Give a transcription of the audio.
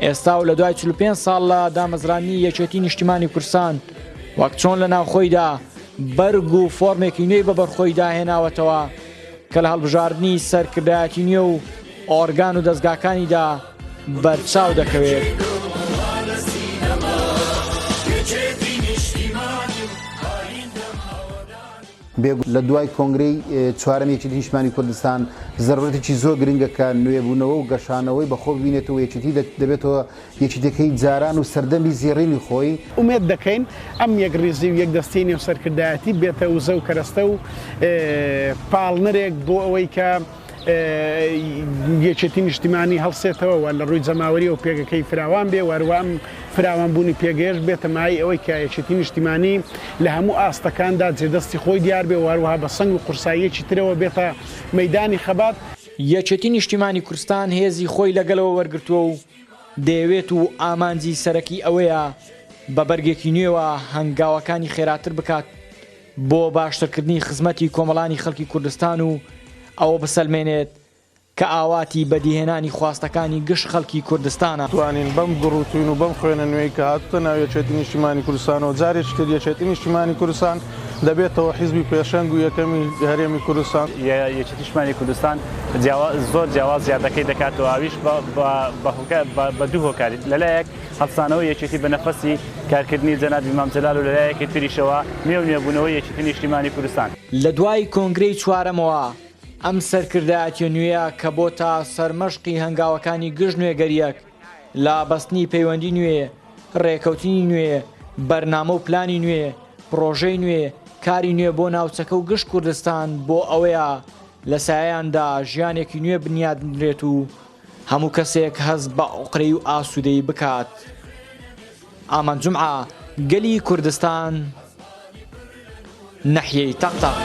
ئێستا و لە دوای 45 ساڵ لە دامەزراندنی یەکێتی نیشتیمانی کوردستان وەک چۆن لە ناوخۆیدا بەرگ و فۆرمێکی نوێی بە بەرخۆیدا هێناوەتەوە کە لە هەڵبژاردنی سەرکردایەتی نوێ و ئۆرگان و دەزگاکانیدا بەرچاو دەکەوێت. بێگومان لە دوای کۆنگرەی چوارەمی یەکێتی نیشتمانی کوردستان زەرورەتێکی زۆر گرنگە کە نوێبوونەوە و گەشانەوەی بەخۆ ببینێتەوە یەکێتی دەبێتەوە یەکێتیەکەی جاران و سەردەمی زێڕینی خۆی. ئومێد دەکەین ئەم یەکڕیزی و یەکدەستیی نێو سەرکردایەتی بێتە وزە و کەرەستە و پاڵنەرێک بۆ ئەوەی کە یەکێتی نیشتیمانی هەڵسێتەوە و لە ڕووی جەماوەریەوە پێگەکەی فراوان بێ و هەروە ئەم فراوانبوونی پێگەیەش بێتە مایەی ئەوەی کە یەکێتی نیشتیمانی لە هەموو ئاستەکاندا جێدەستی خۆی دیار بێ و هەروەها بە سەنگ و قورساییەکی ترەوە بێتە مەیدانی خەبات. یەکێتی نیشتیمانی کوردستان هێزی خۆی لە گەلەوە وەرگرتووە و دەیەوێت و ئامانجی سەرەکی ئەوەیە بە بەرگێکی نوێوە هەنگاوەکانی خێراتر بکات بۆ باشترکردنی خزمەتی کۆمەڵانی خەڵکی کوردستان و ئەوە بسەلمێنێت کە ئاواتی بەدیهێنانی خواستەکانی گشت خەڵکی کوردستانە. توانین بەم گوڕ و توین و بەم خوێنە نوێی کە هاتووتە ناو یەکێتی نیشتیمانی کوردستانەوە جارێکی تر یەکێتی نیشتیمانی کوردستان دەبێتەوە حیزبی پێشەنگ و یەکەمی هەرێمی کوردستان. یەکێتی نیشتمانی کوردستان زۆر جیاواز یادەکەی دەکاتەوە ئەویش بە دوو هۆکار لەلایەک هەڵسانەوەی یەکێتی بە نەفەسی کارکردنی جەنابی مام جەلال و لەلایەکی تریشەوە نوێ و نوێبوونەوەی یەکێتی نیشتیمانی کوردستان. لە دوای کۆنگرەی چوارەمەوە ئەم سەرکردایەتیە نوێیە کە بۆتە سەرمەشقی هەنگاوەکانی گشت نوێگەریەک لە بەستنی پەیوەندی نوێ، رێکەوتنی نوێ، بەرنامە و پلانی نوێ، پڕۆژەی نوێ، کاری نوێ بۆ ناوچەکە و گشت کوردستان بۆ ئەوەیە لە سایەیاندا ژیانێکی نوێ بنیادبنرێت و هەموو کەسێک هەست بە ئۆقرەیی و ئاسوودەیی بکات. ئامانج جومعە، گەلی کوردستان، نەحیەی تەق تەق.